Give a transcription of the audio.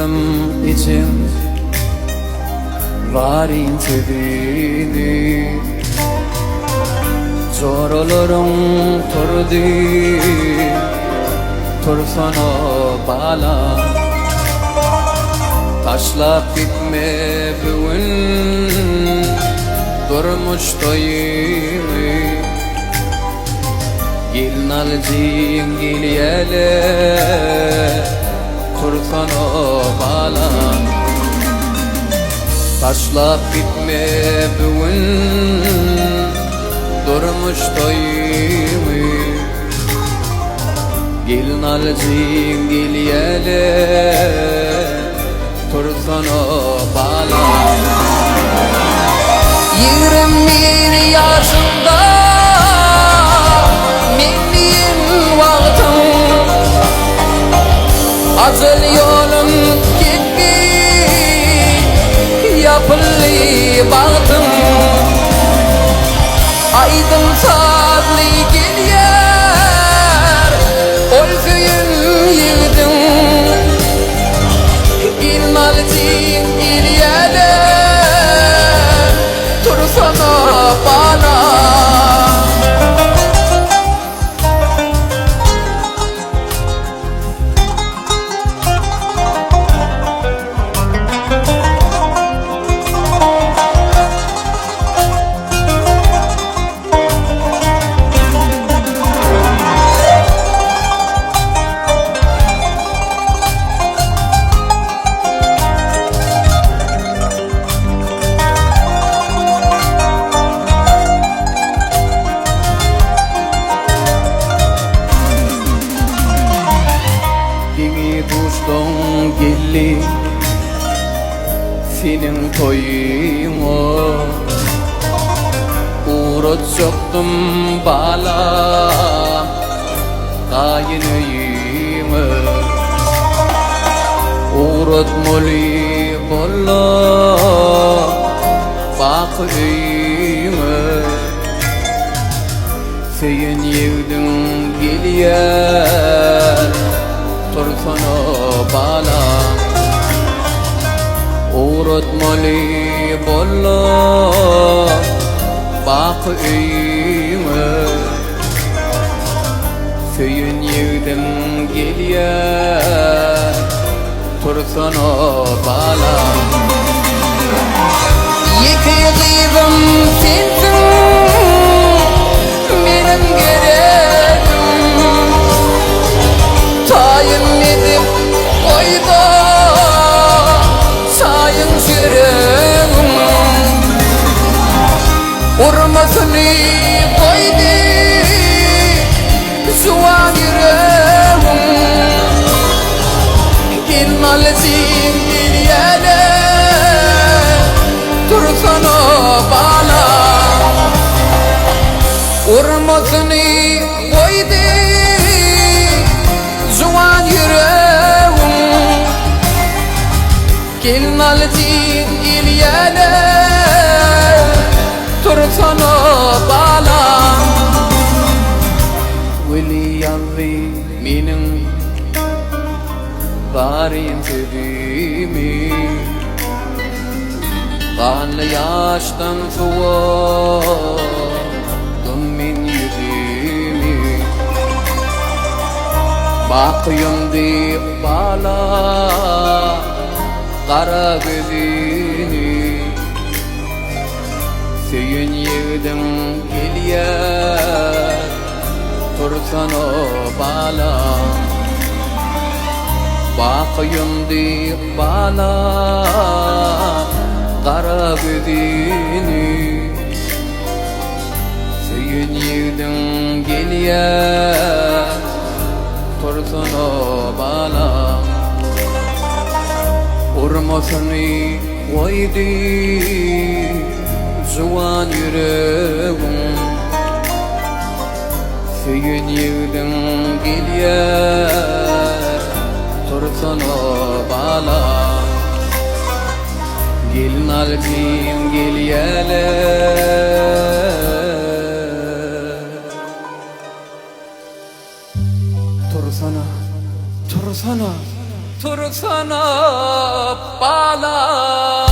Eşitdim ejem zaryn sözüni Joralaryň turdy Tursana balam Taşlap gitme bu gün Durmuş toýuňy Gelnalyjyň gelýäle Tursana balam Taşlap gitme bu gün Durmuş toýuňy Gelnalyjyň gelýäle Tursana balam. 21 ýaşyňda men diýen wagtyň Ajal ýolun gitdi ýapyldy bagtyň Aýdym sazly gelýär ol söýen ýigidiň Gelnalyjyň gelýäle tursana balam. Deňi duşlaň geldi Seniň toýuňa Ugratjakdym bala Gaýyn öýüňe Ugratmaly bolla Baky öýüňe Söýen ýigdiň gelýär Tursana balam Ugratmaly bolla Baky öýüňe Söýen ýigdiň gelýär Tursana balam. Ýeke gyzym sensiň meniň geregim Taýyn edip goýda çaýyň şiregim Urmasyny goýdy juwan ýüregim Gelnalyjyň gelýäne tursana balam Urmasyny goýdy juwan ýüregim Gelnalyjyň gelýäne tursana balam Weli ýazdy meniň zaryn sözümi Ganly ýaşdan suwardym men ýüzümi Bakyýam diýip bala gara gözüni Söýen ýigidiň gelýär Tursana balam Bakyýam diýip bala gara gözüni Söýen ýigidiň gelýär Tursana balam Urmasyny goýdy juwan ýüregiň Söýen ýigidiň gelýär Tursana balam Gelnalyjyň gelýäle. Tursana, tursana. Tursana balam.